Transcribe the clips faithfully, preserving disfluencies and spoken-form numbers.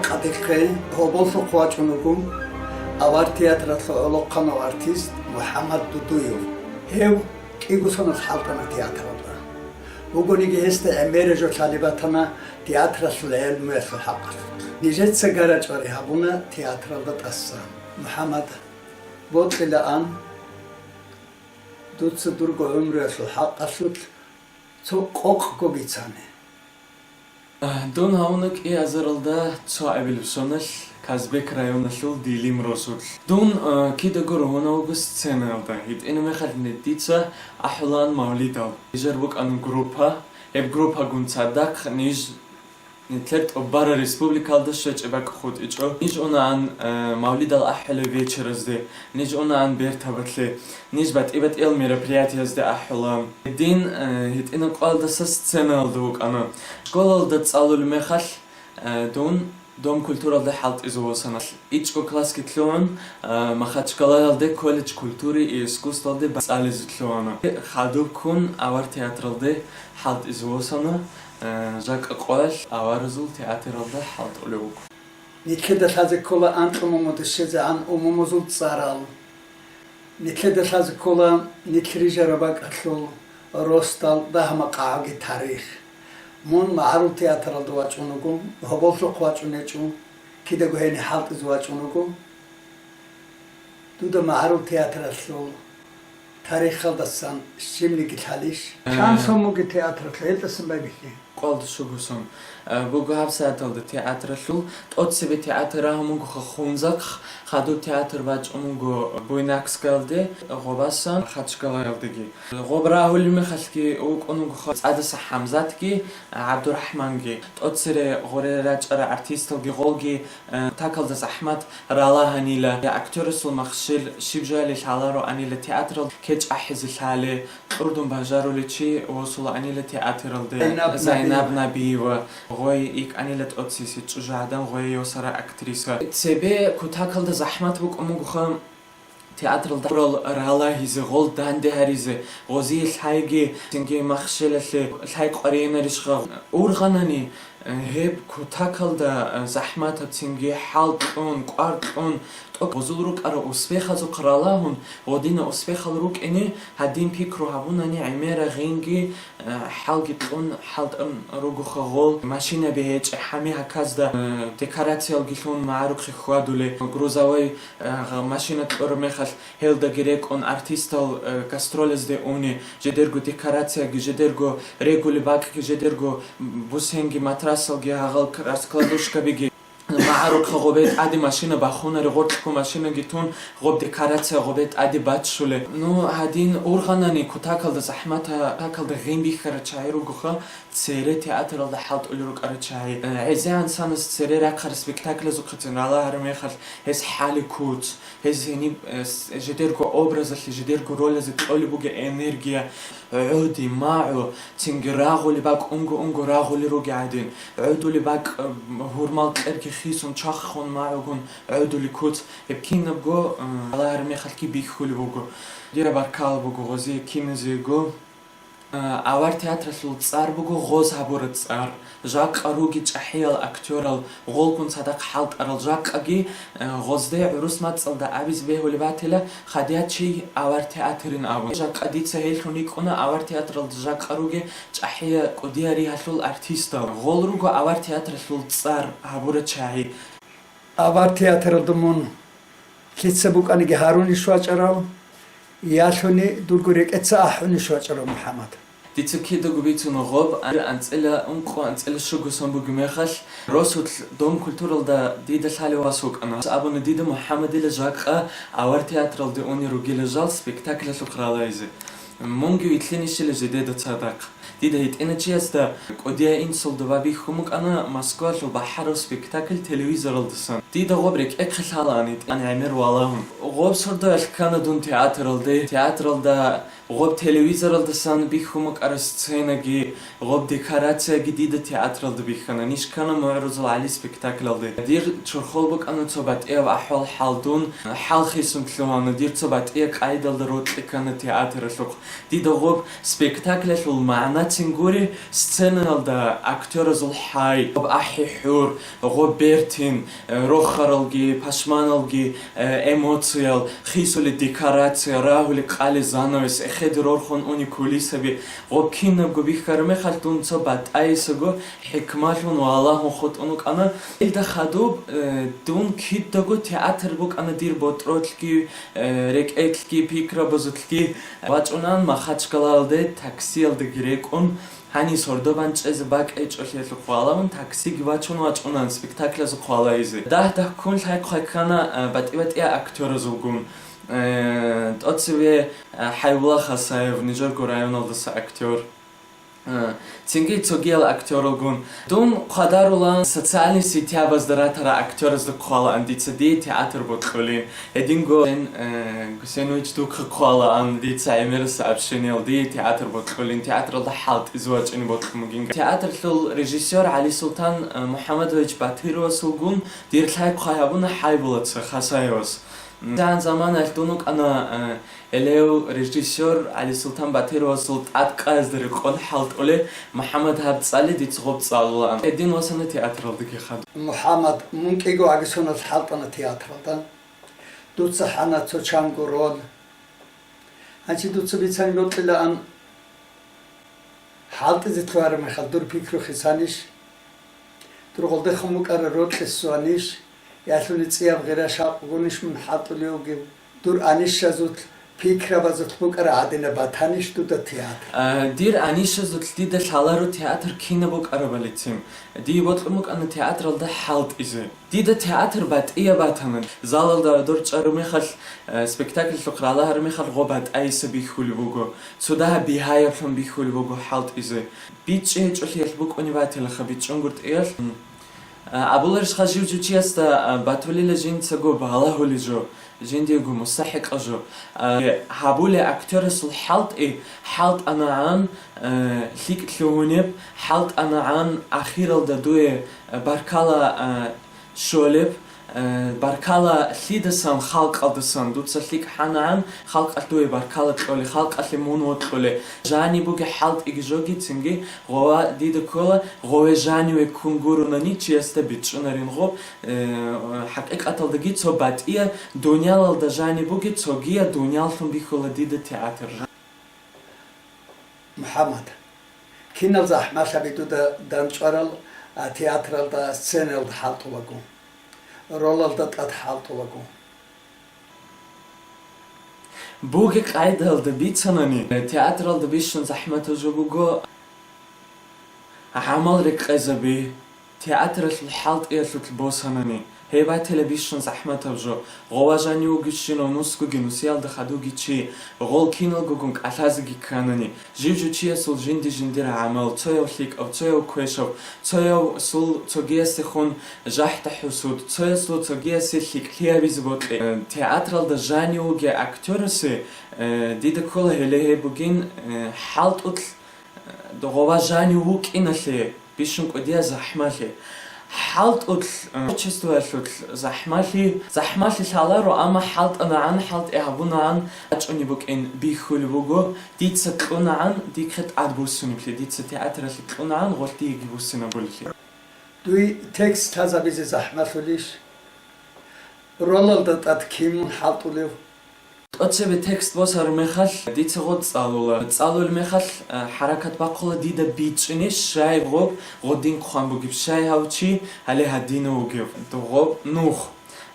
Хадихъе гьоболлъухъ вачӀун вуго авар театралъул гӀолохъанав артист МухӀаммад Дудуев. Гьев кӀиго соналъ хӀалтӀана театралда. Бугониги гьесда гӀемераб жо лъалеб батана театралъул гӀелмуялъул хӀакъалъулъ. Нижеца гарачӀвари гьабуна театралда тӀасан. МухӀаммад, бокьилаан дуца дурго гӀумруялъул хӀакъалъулъ цо къокъго бицани. Дун гьавуна кӀиазаралда цо абилеб соналъ Казбек районалъул Дилим росулъ. Дун, а, кидаго ругьунав вуго сценаялда. ГьитӀинаб мехалъ дица ахӀулаан мавлидал. Нижер букӀана группа. Гьеб группагун цадахъ ниж Нилъер тӀубараб республикалда щвечӀеб бакӀ хутӀичӀо. Ниж унаан, э, мавлидал ахӀулеб вечеразде, ниж унаан бертабалъе, ниж батӀи-батӀиял мероприятиязде ахӀула. Дин, э, гьитӀинаб къоялдаса сценаялда вукӀана. Школалда цӀалулеб мехалъ, э, дун Дом культуралда хӀалтӀизе восана. ИчӀго классги лъугӀун, а, Махачкалаялде колледж культуры и искусствалде цӀализе лъугьана. Хадубккун авар театралде хӀалтӀизе восана, а, жакъа къоялъ аваразул театралда хӀалтӀулев вуго. Нилъеда лъазе ккола анкьумумуде щвезегӀан умумузул цӀарал. Нилъеда лъазе ккола нилъ рижараб бакӀалъул росдал дагьа-макъ гӀаги тарих. Мун магӀарул театралда вачӀун вуго, гьоболлъухъ вачӀун гьечӀо, кидаго гьениб хӀалтӀизе вачӀун вуго. Дуда магӀарул театралъул тарихалдасан щибниги лъалищ? Э. Кан сон бугеб театралъул, гьелдасан байбихье. Къоялда щуго сон. Э, буго гьабсагӀаталда театралъул, тӀоцебе театр рагьун бугоха Хунзахъ, хадуб театр бачӀун буго Буйнакскалде, гъобасан Махачкалаялдеги. Гъоб рагьулеб мехалъги вукӀун вугоха ЦӀадаса ХӀамзатги, ГӀабдурахӀманги. ТӀоцере гъоре рачӀарал артисталги гъолги, э, такалда захӀмат ралагьанила, актёрасул махщел щиб жояли лъалароанила театрал кечӀ ахӀизе лъале, кьурдун бажарулев чи восулаанила театралде. Зайнаб Зайнаб Набиева. Набиева, гъой икӀанила тӀоцеси чӀужугӀадан гъой йосара актриса. Цебе кутакалда захӀмат букӀун бугоха театралда гьабурал ралагьизе, гъол данде гьаризе, гъозие лъайги, цинги махщелалъе лъай къваригӀинарищха? Ургъанани, э, гьеб кутакалда, э, захӀматаб цинги хӀал кьун, кӀвар кьун, тӀокӀ гъозул рукӀарал успехазухъ ралагьун, гъодина успехал рукӀине гьадин пикру гьабунани гӀемераб гъинги, э, хӀалги кьун хӀалтӀун ругоха гъол. Машинаби гьечӀеб, гьами гьаказда, э, декорациялги лъун магӀарухъе хьвадулеб, грузовой, э, гъ-, машина кьураб мехалъ гьелдаги рекӀун артистал, э, гастролезде уни, жидерго декорацияги, жидерго регулеб бакӀги, жидерго бусенги, матрасалги, гьагъал к-, раскладушкабиги. МагӀарухъа гъобе тӀаде машина бахунари, гъоркьго машинаги тун, гъоб декорация гъобе тӀаде баччулеб. Ну, гьадин ургъанани кутакалда захӀмата, кутакалда гъин бихьарал чагӀи ругоха, цере театралда хӀалтӀулел рукӀарал чагӀи. Э, гӀезегӀан санас цере рахъарал спектакльазухъецин ралагьараб мехалъ, гьес хӀали куц, гьез гьениб, э, с-, жидерго образалъе, жидерго ролазе кьолеб бугеб энергия, гӀоди, магӀу, цинги рагъули бакӀ унго-унго рагъули ругел гӀадин, гӀодули бакӀ, э, гьурмал кьерги хисун, чахъун, магӀугун гӀодули куц, гьеб кинабго, э, ралагьараб мехалъги бихьулеб буго. Дира баркала буго гъозие киназего. Э, авар театралъул цӀар буго гъоз гьабураб цӀар. Жакъа руги чӀахӀиял актёрал, гъолгун цадахъ хӀалтӀарал. Жакъаги, э, гъозде гӀурус мацӀалда абизе бегьулеб батила, хадиячи авар театрин абун. Жакъа дица гьеллъун йикӀуна авар театралда жакъа руги чӀахӀия кӀудия ригьалъул артистал. Гъол руго авар театралъул цӀар гьабурал чагӀи. Авар театралда мун лъица букӀаниги гьарунищ вачӀарав, ялъуни дурго рекӀеца ахӀунищ вачӀарав, МухӀаммад? Дица кидаго бицуна гъоб, анцӀила ункъо, анцӀила щуго сон бугеб мехалъ, росулъ Дом культуралда дида лъалев вас вукӀана. Абуна дида МухӀаммадила жакъа авар театралде уни ругила жал спектакльалъухъ ралагьизе. Мунги вилълъинищила жидеда цадахъ. Дида гьитӀина чиясда кӀудияй инсулда ва бихьун букӀана Москвалъул бахӀарав спектакль телевизоралдасан. Дида гъоб рекӀехъе лъалаан итӀан гӀемер валагьун. Гъоб сордоялъ ккана дун театралде. Театралда гъоб телевизоралдасан бихьун букӀараб сценаги, гъоб декорацияги дида театралда бихьана. Ниж ккана МугӀрузул ГӀали спектаклалде. Дир чорхол букӀана цо батӀияб ахӀвал-хӀал дун, хӀал хисун лъугьана, дир цо батӀияб къайдалда рокьи ккана театралъухъ. Дида гъоб спектаклалъул магӀнацин гури, сценаялда актёразул хӀай, гъоб ахӀи-хӀур, гъоб бертин, э, рохаралги, пашманалги, э, эмоциял, хисули декорация, рагьули къали занавес, эхеде рорхун уни кулисаби, гъоб кинабго бихьараб мехалъ дун цо батӀайисаго хӀикмалъун валагьун хутӀун вукӀана. Илда хадуб, э, дун кидаго театр букӀана дир ботӀролъги, э, рекӀелъги, пикрабазулъги. ВачӀунан Махачкалалде таксиялдаги рекӀун, гьанив сордо бан чӀезе бакӀайчӀолъиялъухъ валагьун, таксиги вачун вачӀунан спектакльазухъ валагьизе. Дагь-дагьккун лъай-хъвай ккана, э, батӀи-батӀияб актёразулгун. Э, тӀоцеве, э, ХӀайбулла Хасаев, нижерго районалдаса актёр. Э, цинги цогиял актёралгун. Дун хъвадарулаан социальный сетябазда ратарал актёразда хъвалаан дица дие театр бокьулин. Гьединго, э, Гусейнович, духъе хъвалаан дица гӀемераса общениялде театр бокьулин, театралда хӀалтӀизе вачӀине бокьун бугин. Театрлъул режиссёр ГӀалисултан, э, МухӀаммадович Батыровасулгун дир лъай-хъвай гьабуна ХӀайбуллаца Хасаевас. М, цо заманаялъ дун вукӀана, э, гьелев режиссёр ГӀалисултан Батыровасул тӀадкъаязда рекъон хӀалтӀулев МухӀаммад гьаб цӀали дица гъоб цӀалулаан. Гьедин васана театралдаги хадуб. МухӀаммад, мун кӀиго гӀагисуналъ хӀалтӀана театралда. Дуца хӀана цо чанго роль. Гьанже дуца бицани бокьилаан, хӀалтӀизе лъугьараб мехалъ дур пикру хисанищ? Дур гъолдехун букӀараб рокьи ссуанищ? Ялъуни цӀияб гъира-шавкъгунищ мун хӀалтӀулев вугев? Дур анищазулъ, пикрабазулъ букӀараб гӀадинаб батанищ дуда театр? А, дир анищазулъ дида лъаларо театр кинаб букӀарабалицин. Дие бокьун букӀана театралда хӀалтӀизе. Дида театр батӀияб батана. Залалда дор чӀараб мехалъ, э, спектакльлъухъ ралагьараб мехалъ гъоб батӀайиса бихьулеб буго. Цо дагьаб бигьаяблъун бихьулеб буго хӀалтӀизе. БичӀчӀи гьечӀолъиялъ букӀунеб батилаха, бичӀчӀунгутӀиялъ. Э, абуларищха жив-жив чиясда, э, батулила жинцаго балагьулеб жо, жиндиего мустахӀикъаб жо. Э, гьабулеб актёрасул хӀалтӀи, хӀалтӀанагӀан, э, лъикӀ лъугьунеб, хӀалтӀанагӀан ахиралда дуе, э, баркала, э, щолеб, э, баркала лъидасан, халкъалдасан дуца лъикӀ хӀанагӀан, халкъалъ дуе баркала кьоле, халкъалъе мун вокьуле. Жаниб бугеб хӀалтӀиги жоги цинги гъова дида ккола, гъове жаниве ккун гуронани чиясда бичӀчӀунарин гъоб, э, хӀакъикъаталдаги цо батӀияб дуниялалда жаниб бугеб цогияб дунияллъун бихьула дида театр. МухӀаммад, кинал захӀмалъаби дуда дандчӀварал, а, театралда, сценаялда хӀалтӀулаго, ролалда тӀад хӀалтӀулаго? Бугеб къайдаялда бицанани, театралда бищун захӀматаб жо буго гӀамал рекъезаби. Театралъул хӀалтӀиялъулъ босанани, гьеб батила бищун захӀматаб жо. Гъова жанив вугищинав нусгоги нусиялда хадуги чи, гъол киналгогун кӀалъазеги кканани, жив-жив чиясул жинди-жиндир гӀамал, цояв лъикӀав, цояв квешав, цоясул цогиясехун жахӀда-хӀусуд, цоясул цогиясе лъикӀлъи гьабизе бокьи. Э, театралда жанив вугев актёрасе, э, дида ккола гьеле гьеб бугин, э, хӀалтӀулъ гъова жанив вукӀиналъе бищун кӀудияб захӀмалъи. ХӀалтӀулъ, э, творчествоялъулъ захӀмалъи, захӀмалъи лъаларо, амма хӀалтӀанагӀан, хӀалтӀи гьабунагӀан бачӀунеб букӀин бихьулеб буго, дица кьунагӀан, дихъе тӀад буссунеблъи, дица театралъе кьунагӀан, гъолъ диеги буссинабулеблъи. Дуе текст лъазабизе захӀмалъулищ? Ролалда тӀад кин мун хӀалтӀулев? ТӀоцебе текст босараб мехалъ, дица гъоб цӀалула. ЦӀалулеб мехалъ, э, хӀаракат бахъула дида бичӀчӀине, щай гъоб гъодин хъван бугеб, щай гьав чи гьале гьадинав вугев. Гъоб нух.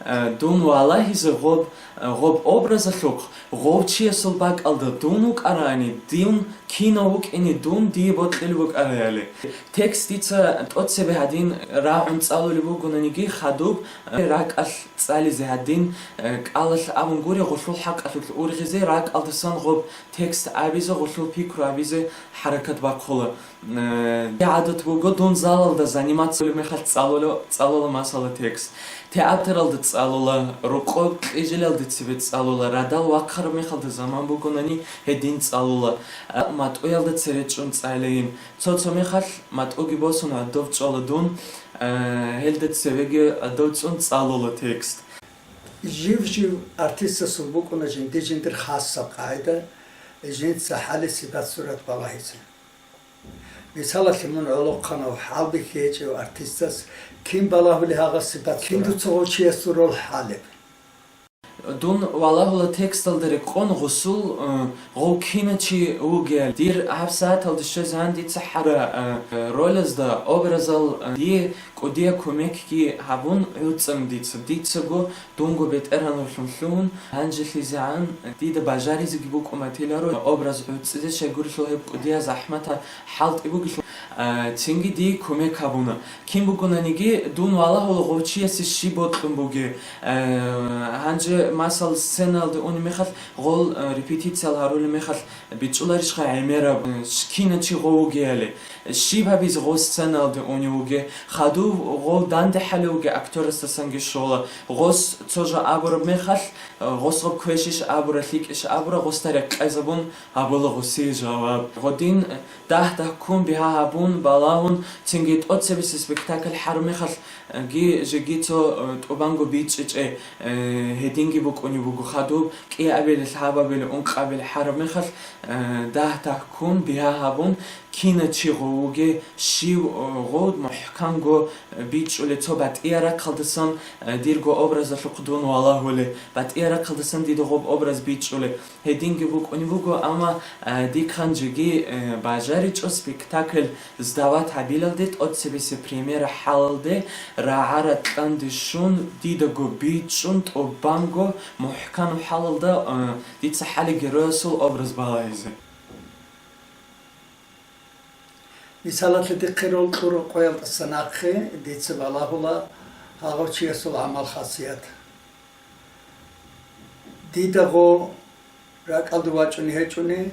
Э, дун валагьизе гъоб, э, гъоб образалъухъ, гъов чиясул бакӀалда дун вукӀарани, дун кинав вукӀине дун дие бокьулеб букӀараяли. Текст дица тӀоцебе гьадин рагӀун цӀалулеб бугонаниги, хадуб, э, ракӀалъ цӀализе гьадин, э, кӀалалъ абун гури, гъолъул хӀакъалъулъ ургъизе, ракӀалдасан гъоб текст абизе, гъолъул пикру абизе хӀаракат бахъула. Э, гӀадат буго дун залалда заниматься мехалъ цӀалула, цӀалула масала текст. Театралда цӀалула, рокъоб кьижилалде цебе цӀалула, радал вахъараб мехалда заман бугонани гьедин цӀалула, а, матӀуялда цере чӀун цӀайлайин. Цо-цо мехалъ матӀуги босун гӀодов чӀола дун, а, гьелда цевеги гӀодов цӀун цӀалула текст. Жив-жив артистасул букӀуна жинди-жиндир хасаб къагӀида, жинца хӀалеб сипат-сурат балагьизе. Мисалалъе, мун гӀолохъанав, хӀалбихьи гьечӀев артистас кин балагьулеб гьагъаб сипат? Кин дуца гъов чиясул роль хӀалеб? Дун валагьула тексталда рекъон гъосул, э, гъов кинав чи вугев. Дир гьаб сагӀаталда щвезегӀан дица хӀара, э, ролазда, образал, э, дие кӀудияб кумекги гьабун гӀуцӀана дица. Дицаго дунго БетӀергьанлъун лъугьун, гьанжелъизегӀан дида бажаризеги букӀун батиларо образ гӀуцӀизе, щайгурелъул гьеб кӀудияб захӀматалъ хӀалтӀи бугелъул, а, цинги дие кумек гьабуна. Кин бугонаниги, дун валагьула гъов чиясе щиб бокьун бугеб. А, гьанже, масала, сценалде унеб мехалъ, гъол, а, репетициял гьарулеб мехалъ, бичӀчӀуларищха гӀемераб, а, щ-, кинав чи гъов вугевали? Щиб гьабизе гъос сценалде унев вугев? Хадув гъов данде хӀалев вугев актёрасдасанги щола. Гъос цо жо абураб мехалъ, гъос гъаб квешищ абура, лъикӀищ абура, гъосда рекъезабун гьабула гъосие жаваб. Гъодин дагь-дагьккун бигьа гьабун, балагьун, цинги тӀоцебесеб спектакль хӀараб мехалъ, ги жеги цо, э, тӀубанго бичӀчӀичӀеб, э, гьединги букӀунеб буго хадуб, кӀиабилелъ, гьабабилелъ, ункъабилелъ хӀараб мехалъ, э, дагь-дагьккун бигьа гьабун, кинав чи гъов вугев, щив, э, гъов мухӀканго, э, бичӀчӀулев, цо батӀияб рахъалдасан, э, дирго образалъухъ дун валагьулев, батӀияб рахъалдасан дида гъоб образ бичӀчӀулев. Гьединги букӀунеб буго, амма, э, дихъан жеги, э, бажаричӀо спектакль сдават гьабилалде, тӀоцебесеб премьера хӀалалде, рагӀа-ракьанде щун, дидаго бичӀчӀун, тӀубанго, мухӀканаб хӀалалда, э, дица хӀалеб героясул образ балагьизе. Мисалалъе, дихъе роль кьураб къоялдаса нахъе дица балагьула гьагъав чиясул гӀамал-хасият. Дида гъо ракӀалде вачӀуней гьечӀони,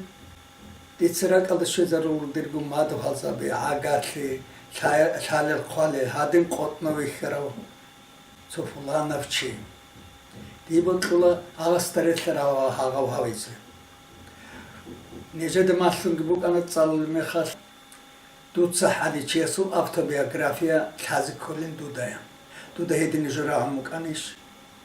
дица ракӀалда щвезарула дирго мадугьалзаби, гӀагарлъи, лъа-, лъалел-хъвалел, гьадин къотӀнов вихьарав цо пуланав чи. Дие бокьула гьагъасда релълъарав гьагъав гьавизе. Нижеда малъунги букӀана цӀалулеб мехалъ, дуца хӀалев чиясул автобиография лъазе кколин дудая. Дуда гьедин жо рагӀун букӀанищ?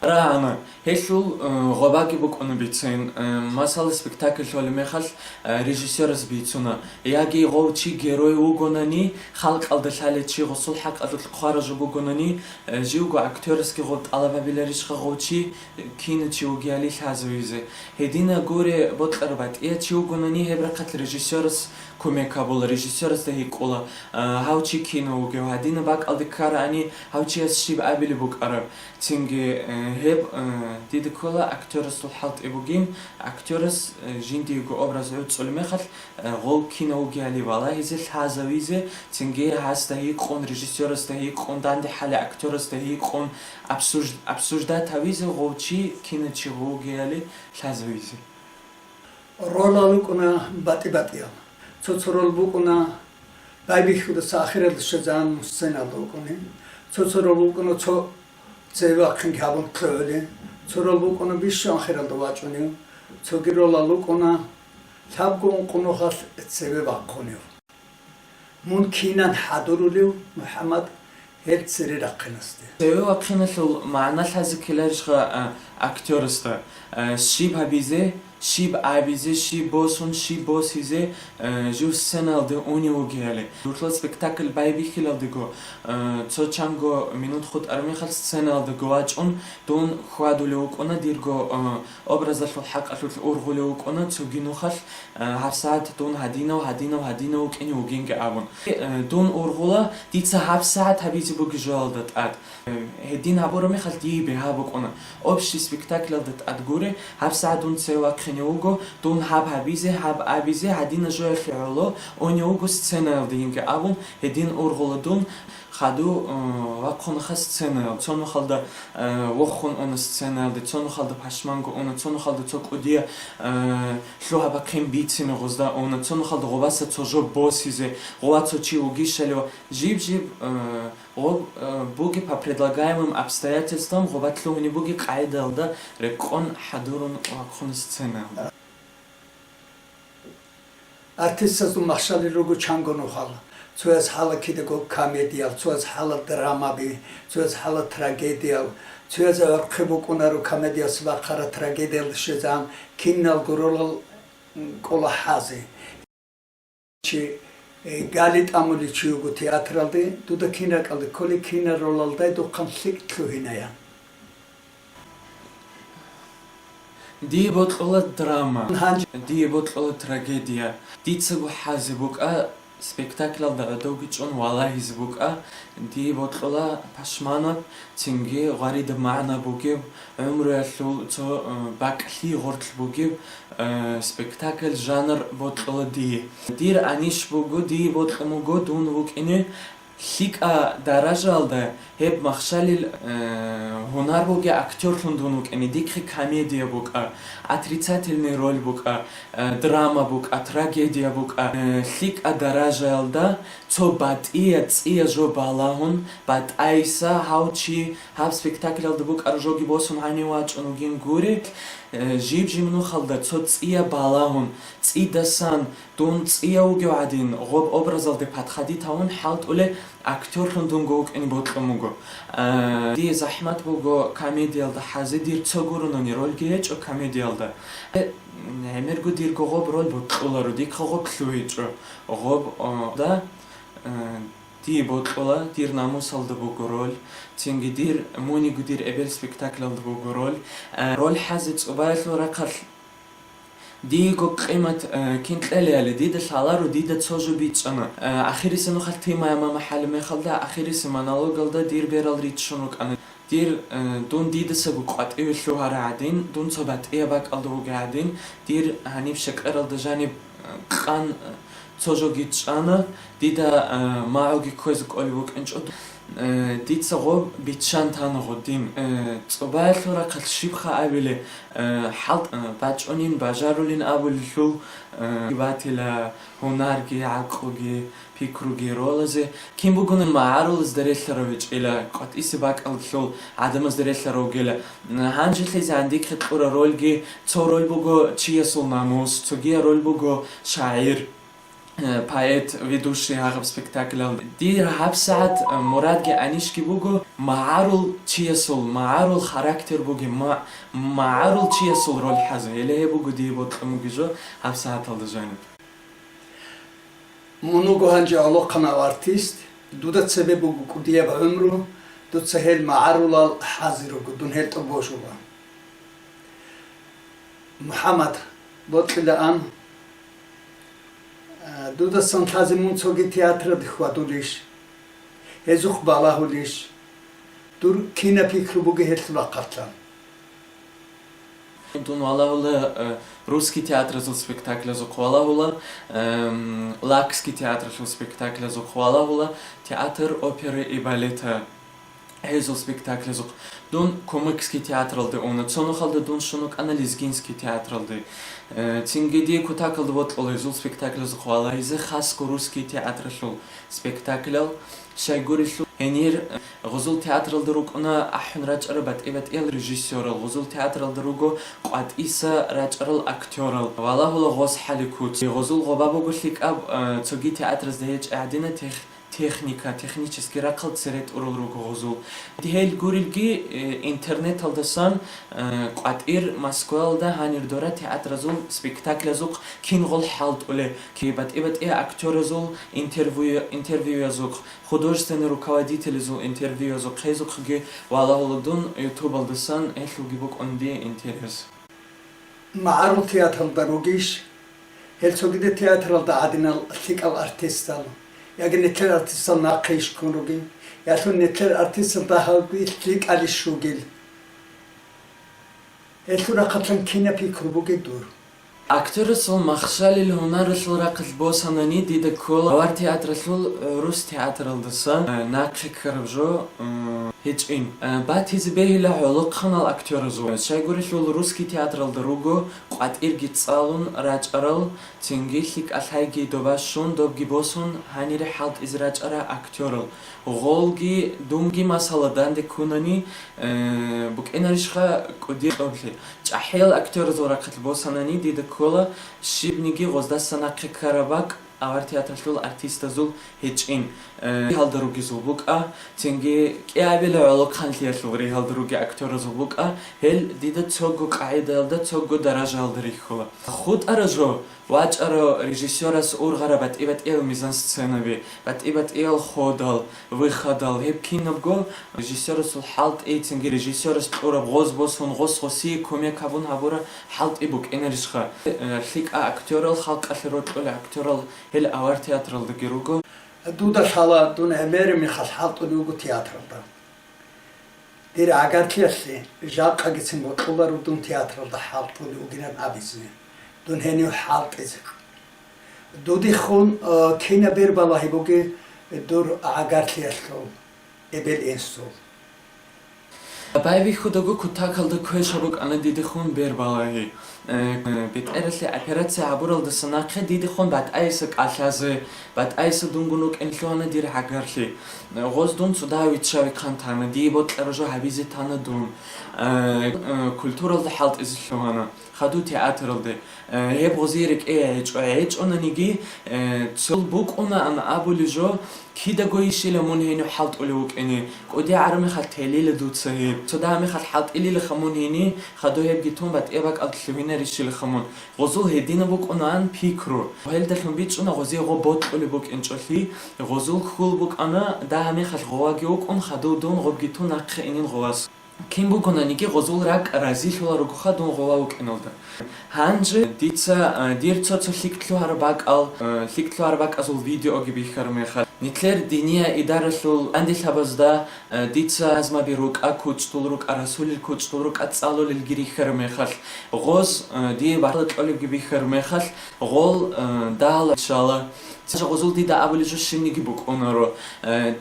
РагӀана. Гьелъул, э, гъобаги букӀуна бицен. Э, масала, спектакль лъолеб мехалъ, э, режиссерас бицуна. Яги гъов чи герой вугонани, халкъалда лъалев чи гъосул хӀакъалъулъ хъварав жо бугонани, э, живго актёрасги гъоб тӀалаб гьабиларищха гъов чи, э, кинав чи вугевали лъазавизе? Гьединаб гуре бокьараб батӀияб чи вугонани, гьеб рахъалъ режиссерас кумек гьабула, режиссерасда гьикъула, э, гьав чи кинав вугев, гьадинаб бакӀалде ккараани, гьав чияс щиб абилеб букӀараб? Цинги, э, гьеб, э, дида ккола актёрасул хӀалтӀи бугин, актёрас, э, жиндиего образ гӀуцӀулеб мехалъ, э, гъов кинав вугевали валагьизе, лъазавизе, цинги гьасда гьикъун, режиссёрасда гьикъун, данде хӀалев актёрасда гьикъун, обсуж-, обсуждать гьавизе гъов чи кинав чи гъов вугевали лъазавизе. Ролал рукӀуна батӀи-батӀиял. Цо-цо рол букӀуна байбихьудаса ахиралде щвезегӀан сценалда вукӀунин. Цо-цо рол букӀуна цо цеве вахъинги гьабун лъугӀулин. Цо рол букӀуна бищун ахиралда вачӀунев. Цоги ролал рукӀуна лъабго-ункъо нухалъ цеве вахъунев. Мун кинан хӀадурулев, МухӀаммад, гьел цере рахъинасде? Цеве вахъиналъул магӀна лъазе ккеларищха, а, актёрасда, а, щиб гьабизе, щиб абизе, щиб босун, щиб босизе, а, жив сценалде унев вугевали? Дурхъла спектакль байбихьилалдего, а, цо чанго минут хутӀараб мехалъ сценалдего вачӀун, дун хьвадулев вукӀуна, дирго, а, образалъул хӀакъалъулъ ургъулев вукӀуна, цоги нухалъ, э, гьабсагӀат дун гьадинав, гьадинав, гьадинав вукӀине вугинги абун. Э, дун ургъула, дица гьабсагӀат гьабизе бугеб жоялда тӀад. Э, гьедин гьабураб мехалъ дие бигьа букӀуна. Общий спектаклялда тӀад гуре, гьабсагӀат дун цеве вахъ-, Гьанив вуго дун гьаб гьабизе, гьаб абизе, гьадина жоялъе гӀоло, они вуго сценаялде гьинги абун, гьедин ургъула дун, хаду, э, вахъунаха сценаялде. Цо нухалда, э, вохун уна сценаялде, цо нухалда пашманго уна, цо нухалда цо кӀудия, э, лъугьа-бахъин бицине гъузда уна, цо нухалда гъубаса цо жо босизе, гъуба цо чи вугищали ва жиб-жиб, э, гъоб, э, буги по предлагаемым обстоятельствам гъуба лъугьуни буги къайдалда рекъон хӀадурун вахъуна сценаялде. Артистазул махщалил руго чанго нухал. Цояз хӀала кидаго комедиял, цояз хӀала драмаби, цояз хӀала трагедиял, цояз гӀорхъи букӀунаро комедияс бахъара трагедиялда щвезан, киналго ролал, м, кӀола хӀазе. Чи, э, гали тӀамулев чи вуго театралде, дуда кин ракӀалде кколей, кина ролалдай духъан лъикӀ лъугьинаян. Дие бокьула драма. Гьанже дие бокьула трагедия. Дицаго хӀазе букӀа, спектаклалда гӀодовги чӀун валагьизе букӀа. Дие бокьула пашманаб, цинги гъваридаб магӀна бугеб, гӀумруялъул цо, э, бакӀлъи гъорлъ бугеб, э, спектакль жанр бокьула дие. Дир анищ буго, дие бокьун буго дун вукӀине лъикӀа даражаялда гьеб махщалил, э, гьунар бугеб актёрлъун дун вукӀине, дихъе комедия букӀа, отрицательный роль букӀа, э, драма букӀа, трагедия букӀа, э, лъикӀа даражаялда цо батӀия цӀия жо балагьун, батӀайса гьав чи гьаб спектаклалда букӀараб жоги босун гьанив вачӀун вугин гури, э, жиб-жиб нухалда цо цӀия балагьун, цӀидасан, дун цӀия вугев гӀадин, гъоб образалде подходить гьавун хӀалтӀулев актёрлъун дунго вукӀине бокьун буго. Э, дие захӀмат буго комедиялда хӀазе, дир цо гурони рольги гьечӀо комедиялда. Э, гӀемерго дирго гъоб роль бокьуларо, дихъа гъоб лъугьичӀо. Гъоб, о, да, э, дие бокьула, дир намусалда буго роль, цинги дир муниго дир эбел спектаклалда буго роль. Э, роль хӀазе цӀубаялъул рахъалъ диего къимат, э, кин кьелиали дида лъаларо, дида цо жо бичӀчӀана. Э, ахирисеб нухалъ темая мама хӀалеб мехалда, ахирисеб монологалда дир берал риччун рукӀана. Дир, э, дун дидасаго къватӀиве лъугьарай гӀадин, дун цо батӀияб бакӀалда вугей гӀадин, дир гьаниб щакӀаралда жаниб, э, къан, э, цо жоги чӀана, дида, э, магӀуги кквезе кӀолеб букӀинчӀо. Э, дица гъоб биччан тана гъодин. Э, цӀубаялъул рахъалъ щибха абиле, э, хӀалт, э, бачӀунин бажарулин абулелъул, э, батила гьунарги, гӀакълуги, пикруги ролазе. Кин бугони магӀарулазда релълъарав гьечӀила, къватӀисе бакӀалдалъул гӀадамазда релълъарав вугила. Гьанжелъе зандихъе кьура рольги, цо роль буго чиясул намус, цогияр роль буго шагӀир, э, поэт, ведущий гьагъаб спектаклал. Дир гьабсагӀат, э, мурадги анищги буго, магӀарул чиясул, магӀарул характер буги, ма-, магӀарул чиясул роль хӀазе. Гьеле гьеб буго дие бокьун бугеб жо гьабсагӀаталда жаниб. Мун вуго гьанже гӀолохъанав артист, дуда цебе буго кӀудияб гӀумру, дуца гьел магӀарулал хӀазе руго, дун гьел тӀубожула. МухӀаммад, бокьилаан, а, дудасан лъазе мун цоги театралде хьвадулищ, гьезухъ балагьулищ, дур кинаб пикру бугеб гьелъул рахъалъан? Дун валагьула, э, русский театралъул спектаклазухъ валагьула, эм, лакский театралъул спектаклазухъ валагьула, театр оперы и балета гьезул спектаклазухъ. Дун кумыкский театралде уна, цо нухалда дун щун вукӀана лезгинский театралде. Э, цинги дие кутакалда бокьула гьезул спектаклазухъ валагьизе, хасго русский театралъул спектаклял. Щайгурелъул гьенир, э, гъузул театралда рукӀуна ахӀун рачӀарал батӀи-батӀиял режиссёрал, гъузул театралда руго къватӀиса рачӀарал актёрал. Валагьула гъос хӀаликуц. Гъузул гъоба буго лъикӀаб, э, цоги театразда гьечӀеб гӀадина тех-, техника, технический рахъал цере тӀурал руго гъузул. Гьел гурелги, э, интернеталдасан, э, къватӀир Москваялда гьанир дора театразул спектаклязухъ кин гъол хӀалтӀулеб, ки батӀи-батӀи актёразул интервью-, интервьюязухъ, художественный руководителазул интервьюязухъ, гьезухъги валагьула дун ютубалдасан, гьелъулги букӀун дие интерес. МагӀарул театралда ругищ? Гьел цогидаб театралда гӀадинал лъикӀал артистал, яги нилъер артистал нахъе иш ккун ругин, ялъун нилъер артистал дагьабги лъикӀалищ ругел? Гьелъул рахъалъан кинаб пикру бугеб дур? Актёрасул махщалил гьунаралъул рахъалъ босанани, дида ккола авар театралъул, э, рус театралдаса, э, нахъе ккараб жо, м, гьечӀин. Э, батизе бегьила гӀолохъанал актёразул. Щайгурелъул русский театралда руго къватӀирги цӀалун рачӀарал, цинги лъикӀа лъайги доба щун, добги босун, гьанире хӀалтӀизе рачӀарал актёрал. Гъолги, дунги, масала, данде ккунани, э, букӀинарищха кӀудияблъи. ЧӀахӀиял актёразул рахъалъ босанани, дида ккола щибниги гъоздаса нахъе ккараб бакӀ авар театралъул артистазул гьечӀин, э, ригьалда ругезул букӀа, цинги кӀиабила гӀолохъанлъиялъул ригьалда ругел актёразул букӀа, гьел дида цого къагӀидаялда, цого даражаялда рихьула. ХутӀара жо, вачӀаро режиссёрас ургъараб батӀи-батӀиял мизансценаби, батӀи-батӀиял ходал, выходал, гьеб кинабго режиссёрасул хӀалтӀи, цинги режиссёрас кьураб гъоз босун, гъос гъосие кумек гьабун гьабураб хӀалтӀи букӀинарищха? Э, лъикӀа актёрал, халкъалъе рокьулел актёрал гьел авар театралдаги руго. Дуда лъала, дун гӀемераб мехалъ хӀалтӀулев вуго театралда. Дир гӀагарлъиялъе жакъагицин бокьуларо дун театралда хӀалтӀулев вугилан абизе, дун гьенив хӀалтӀизе. Дудехун, э, кинаб бер балагьи бугеб дур гӀагарлъиялъул, эбел-инсул. Байбихьудаго кутакалда квеша букӀана дидехун бер балагьи. Э, бетӀералъе операция гьабуралдаса нахъе дидехун батӀайса кӀалъазе, батӀайса дунгун рукӀин лъугьана дир гӀагарлъи. Э, гъоз дун цӀуда виччавихъан тана, дие бокьараб жо гьабизе тана дун. Э, э, культуралда хӀалтӀизе лъугьана, хадув театралде. Э, гьеб гъозие рекӀее гьечӀо, гьечӀонаниги, э, цо букӀунаан абулеб жо, кидаго ишила мун гьенив хӀалтӀулев вукӀине, кӀуди гӀараб мехалъ телила дуца гьеб. Цо дагьаб мехалъ хӀалтӀилилаха мун гьени, хадув гьебги тун батӀияб бакӀалде лъугьинарищилаха мун. Гъозул гьединаб букӀунаан пикру. Гьелдалъун бичӀчӀуна гъозие гъоб бокьулеб букӀинчӀолъи, гъозул хьул букӀана, дагьаб мехалъ гъоваги вукӀун, хадув дун гъобги тун нахъе инин гъовас. Кин бугонаниги гъозул ракӀ разилъула ругоха дун гъова вукӀиналда. Гьанже дица, а, дир цо-цо лъикӀ лъугьараб бакӀал, а, лъикӀ лъугьараб бакӀазул видеоги бихьараб мехалъ, нилъер диния идаралъул гӀандилъабазда, а, дица назмаби рукӀа, кучӀдул рукӀа, расулил кучӀдул рукӀа цӀалулелги рихьараб мехалъ, гъоз, а, дие баркала кьолебги бихьараб мехалъ, гъол, а, дагьал иншалла. Гъозул дида абулеб жо щибниги букӀунаро. А,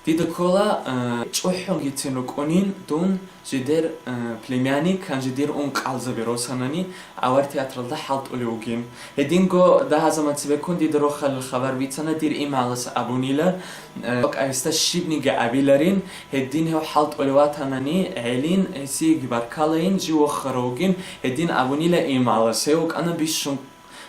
Дида ккола, э, чӀухӀунгицин рукӀунин дун жидер, э, племянник, гьанже дир ункъалзаби росанани, авар театралда хӀалтӀулев вугин. Гьединго дагьазаман цебеккун дида рохалил хабар бицана, дир имгӀалас абунила, э, бакӀ гьесда щибниги абиларин, гьедин гьев хӀалтӀулев ватанани гӀелин, гьесиеги баркалайин, жив вохарав вугин, гьедин абунила имгӀалас. Гьев вукӀана бищун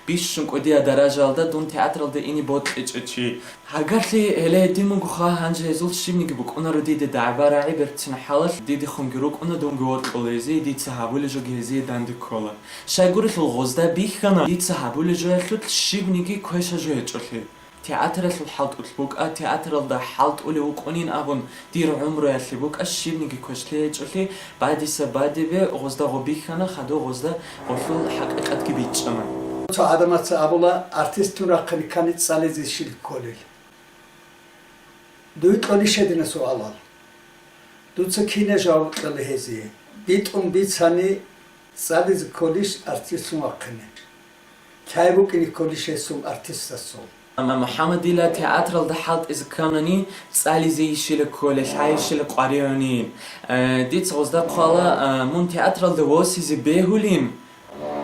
бищун кӀудияб даражаялда дун театралда ине бокьичӀев чи. Гьагарлъи гьеле гьедин бугоха, гьанже гьезул щибниги букӀунаро дида дагӀба-рагӀи берцин хӀалалъ, дидехунги рукӀуна дунги вокьулезе, дица гьабулеб жоги гьезие данде ккола. Щайгурелъул гъозда бихьана, дица гьабулеб жоялъулъ щибниги квеша жо гьечӀолъи. Театралъул хӀалтӀулъ букӀа, театралда хӀалтӀулев вукӀунин абун, дир гӀумруялъе букӀа щибниги квешлъи гьечӀолъи, бадиса бадибе гъозда гъо бихьана, хадув гъозда гъолъул хӀакъикъатги бичӀчӀана. Цо гӀадамаца абула, артистун рахъине ккани цӀализе щил кколел. Дуе кьолищ гьединал суалал? Дуца кинаб жаваб кьела гьезие? БитӀун бицани, цӀализе кколищ артистун вахъине? Лъай букӀине кколищ гьесул артистасул? Амма МухӀаммадила театралда хӀалтӀизе кканани, цӀализейищила кколел, лъайищила къваригӀунин. Э, дица гъозда хъвала, э, мун театралда восизе бегьулин,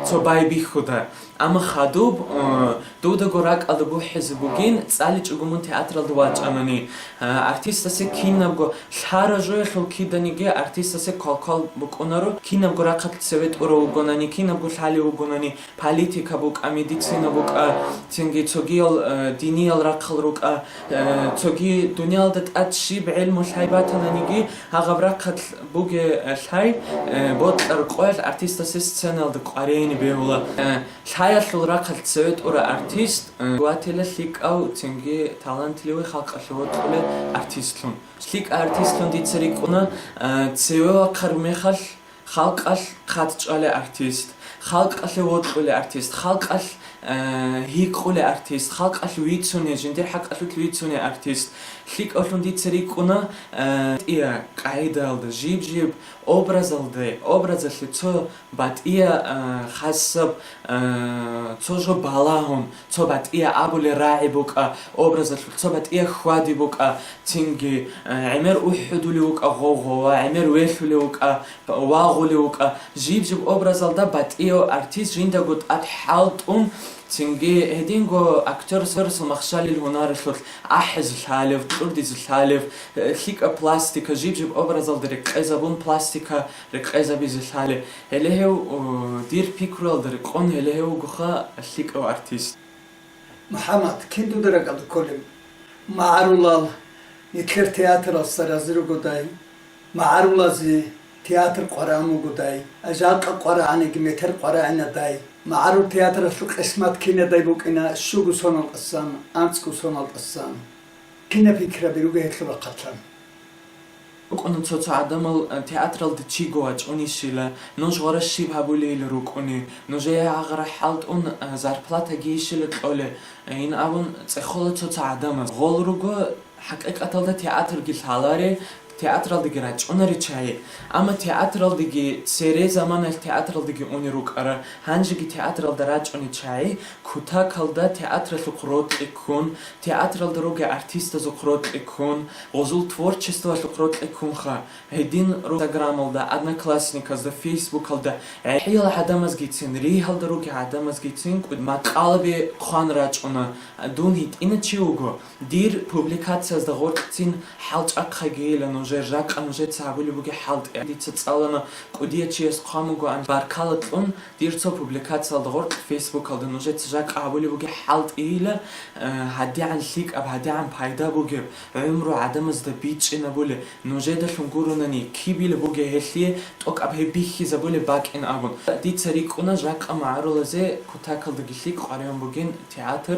цо байбихьуда. Амма хадуб, э, дудаго ракӀалда бухӀизе бугин, цӀаличӀого мун театралда вачӀанани. Э, артистасе кинабго лъара жоялъул киданиги артистасе квалквал букӀунаро, кинабго рахъалъ цеве тӀурав вугонани, кинабго лъалев вугонани, политика букӀа, медицина букӀа, цинги цогиял, э, диниял рахъал рукӀа, э, цоги дуниялда тӀад щиб гӀелму лъай батананиги, гьагъаб рахъалъ бугеб, э, лъай, э, бокьараб къоялъ артистасе сценалда къваригӀине бегьула. Э, лъаялъул рахъалъ цеве тӀура артист, э, ватила лъикӀав, цинги талантливый халкъалъе вокьулев артистлъун. ЛъикӀав артистлъун дица рикӀкӀуна, э, цеве вахъараб мехалъ, халкъалъ хъат чӀвалев артист, халкъалъе вокьулев артист, халкъалъ э, гьикъулев артист, халкъалъ вицунев, жиндир хӀакъалъулъ вицунев артист. ЛъикӀавлъун дица рикӀкӀуна, э, батӀияб къагӀидаялда, жиб-жиб образалда, образалъе цо батӀияб, э, хасаб, э, цо жо балагьун, цо батӀияб абулеб рагӀи букӀа образалъул, цо батӀияб хьвади букӀа, цинги, э, гӀемер ухӀудулев вукӀа гъов-гъова, гӀемер велъулев вукӀа, вагъулев вукӀа, жиб-жиб образалда батӀияв артист жиндаго тӀад хӀалтӀун, цинги гьединго актёр сверсал махщалил гьунаралъулъ ахӀизе лъалев, кьурдизе лъалев, э, лъикӀаб пластика, жиб-жиб образалда рекъезабун пластика рекъезабизе лъалев. Гьеле гьев, о, дир пикруялда рекъон гьеле гьев вугоха лъикӀав артист. МухӀаммад, кин дуда ракӀалда кколеб? МагӀарулал нилъер театралса рази ругодай, магӀарулазе театр къваригӀун бугодай, жакъа къваригӀаниги метер къваригӀинадай, магӀарул театралъул къисмат кинадай букӀина щуго сонал тӀасан, анцӀго сонал тӀасан. Кинаб пикраби руго гьелъул рахъалъан? БукӀуна цо-цо гӀадамал, э, театралда чиго вачӀунищила, нуж гъора щиб гьабулейила рукӀуни, нужее гьагъара хӀалтӀун, э, зарплатаги ищила кьоле, э, ин абун цӀехола цо-цо гӀадамаз. Гъол руго, хӀакъикъаталда театрги лъалари, театралдаги рачӀунари чагьи. Амма театралдаги, цере заманаялъ театралдаги уни рукӀара, гьанжеги театралда рачӀуни чагьи, кутакалда театралъухъ рокьи ккун, театралда ругел артистазухъ рокьи ккун, гъозул творчествоялъухъ рокьи ккунха, гьедин ру-, Инстаграмалда, Одноклассниказда, Фейсбукалда гӀехӀел гӀадамазгицин, ригьалда ругел гӀадамазгицин кӀуд-, макъалаби хъван рачӀуна, дун гьитӀина чи вуго, дир публикациязда гъоркьцин хӀалчӀахъайгийила нужер, жакъа нужеца гьабулеб бугеб хӀалтӀи. Дица цӀалана, кӀудияв чияс хъван бугоан баркала кьун, дир цо публикациялда гъоркь Фейсбукалда нужеца жакъа гьабулеб бугеб хӀалтӀийила, э, гьадигӀан лъикӀаб, гьадигӀан пайда бугеб, гӀумру гӀадамазда бичӀчӀинабулеб, нужедалъун гуронани, кибила бугеб гьелъие тӀокӀаб гьеб бихьизабулеб бакӀин абун. Дица рикӀкӀуна жакъа магӀарулазе кутакалдаги лъикӀ къваригӀун бугин театр,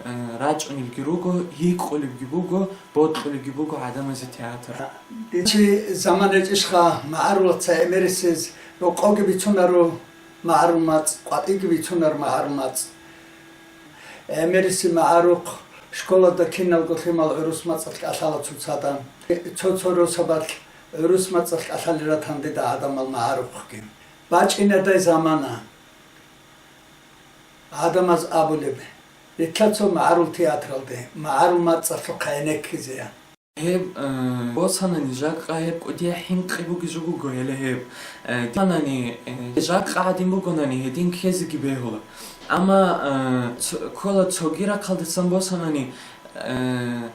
э, рачӀунелги руго, гьикъулебги буго, бокьулебги буго гӀадамазе театр. Дичи заман речӀищха, магӀарулаца гӀемерисез рокъовги бицунаро магӀарул мацӀ, къватӀиги бицунар магӀарул мацӀ. ГӀемериси магӀарухъ школада киналго лъимал гӀурус мацӀалъ кӀалъала цоцазда. Цо-цо росабалъ гӀурус мацӀалъ кӀалъалел ратан дида гӀадамал магӀарухъги. БачӀинадай замана. ГӀадамаз абулеб, рилълъа цо магӀарул театралде, магӀарул мацӀалъухъ гӀенеккизе. Гьеб, э, босанани жакъа гьеб кӀудияв хӀинкъи бугеб жо буго гьеле гьеб. Э, динани, э, жакъа гӀадин бугонани гьедин ккезеги бегьула. Амма, э, цо-, ккола цоги рахъалдасан босанани, э,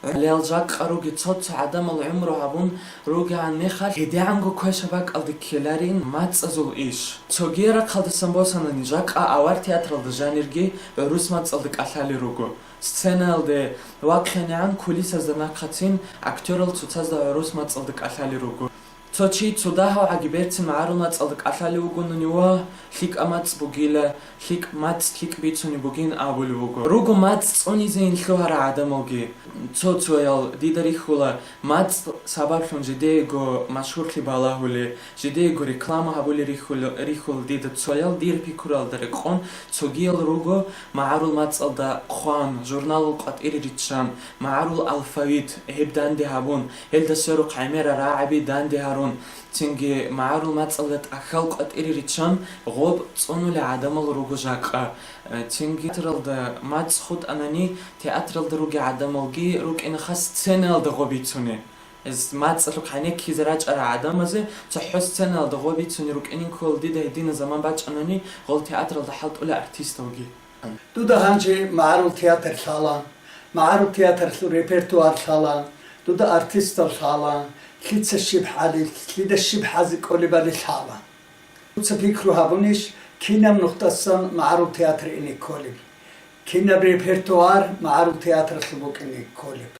гӀолел жакъа руги цо-цо гӀадамал гӀумру гьабун ругегӀан мехалъ, гьедигӀанго квешаб бакӀалде ккеларин мацӀазул иш. Цоги рахъалдасан босанани жакъа авар театралда жанирги гӀурус мацӀалда кӀалъалел руго. Сценаялде вахъинегӀан кулисазда нахъацин актерал цоцазда гӀурус мацӀалда кӀалъалел руго. Цо чи цо дагьав гӀаги берцин магӀарул мацӀалда кӀалъалев вугонани, ва, лъикӀа мацӀ бугила, лъикӀ мацӀ лъикӀ бицунеб бугин абулев вуго. Руго мацӀ цӀунизейин лъугьарал гӀадамалги. Цо-цоял дида рихьула мацӀ сабаблъун жидеего машгьурлъи балагьулел, жидеего реклама гьабулел рихьул-, рихьула дида цоял дир пикруялда рекъон, цогиял руго магӀарул мацӀалда хъван, журналал къватӀире риччан, магӀарул алфавит гьеб данде гьабун, гьелда сверухъ гӀемерал рагӀаби данде гьарун, цинги магӀарул мацӀалда тӀахьал къватӀире риччан гъоб цӀунулел гӀадамал руго жакъа. Э, цинги театралда мацӀ хутӀанани, театралда ругел гӀадамалги рукӀинахъа сценаялда гъоб бицунел. Эс мацӀалъухъ гӀенеккизе рачӀарал гӀадамазе цохӀо сценаялда гъоб бицунел рукӀинин ккола дида гьединаб заман бачӀанани гъол театралда хӀалтӀулел артисталги. Дуда гьанже магӀарул театр лъала, магӀарул театрлъул репертуар лъала, дуда артистал лъала, лъица щиб хӀалил, лъида щиб хӀазе кӀолебали лъала. Дуца пикру гьабунищ, кинаб нухдасан магӀарул театр ине кколеб? Кинаб репертуар магӀарул театрлъул букӀине кколеб?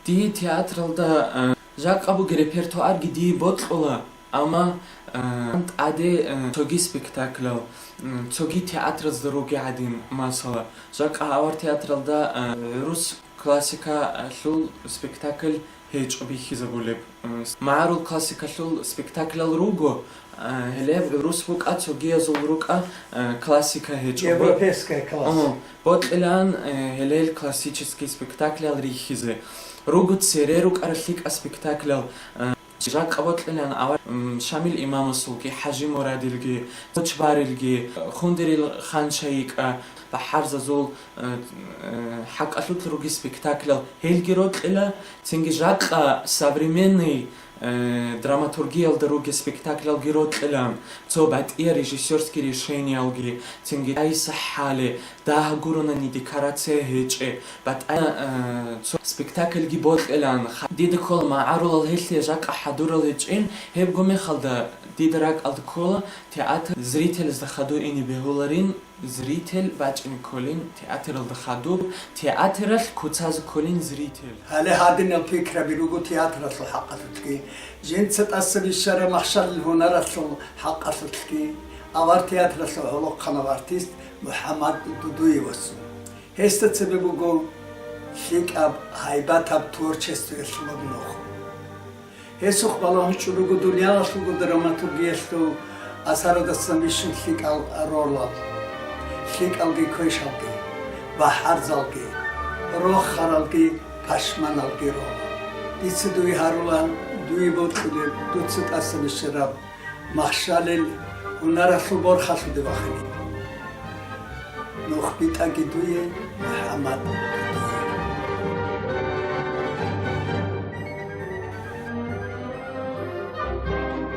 Дие театралда, а, жакъа бугеб репертуарги дие бокьула, амма, а, тӀаде, а, цоги спектаклял, м, цоги театразда ругел гӀадин, масала, жакъа авар театралда, а, гӀурус классикалъул спектакль гьечӀо бихьизабулеб. М, магӀарул классикалъул спектаклял руго, а, гьелеб гӀурус букӀа, цогиязул рукӀа, а, классика гьечӀо. Европейская класс. О, бокьилан, э, гьелел классический спектаклял рихьизе. Руго цере рукӀарал лъикӀа спектаклял, а, жакъа бокьилан авар, м, Шамил имамасулги, ХӀажи Мурадилги, Кочбарилги, Хундерил ханчайикӀа, БахӀарзазул, э, э, хӀакъалъулъ руги спектаклял гьелги рокьила, цинги жакъа современный, э, драматургиялда руги спектаклялги рокьила, цо батӀия режиссерский решениялги, цинги Раиса ХӀали, дагь гурони декорация гьечӀеб, батӀа, э, цо спектакльги бокьилан, ха-, дида ккола магӀарулал гьелъие жакъа хӀадурал гьечӀин, гьебго мехалда дида ракӀалда ккола театр зрителазда хадур ине бегьуларин, зритель бачӀине кколин театралда хадуб, театралъ куцазе кколин зритель. Гьале гьадинал пикраби руго театралъул хӀакъалъулъги, жинца тӀаса бищараб махщалил гьунаралъул хӀакъалъулъги, авар театралъул гӀолохъанав артист МухӀаммад Дудуевасул. Гьесда цебе буго лъикӀаб, гьайбатаб творчествоялъулаб нух. Гьесухъ балагьун чӀун руго дуниялалъулго драматургиялъул асарадасан бищун лъикӀал ролал, лъикӀалги квешалги, бахӀарзалги, рохаралги, пашманалги ролал. Дица дуе гьарула, дуе бокьулеб, дуца тӀаса бищараб махщалил гьунаралъул борхалъуде вахине. Нух битӀаги дуе, МухӀаммад.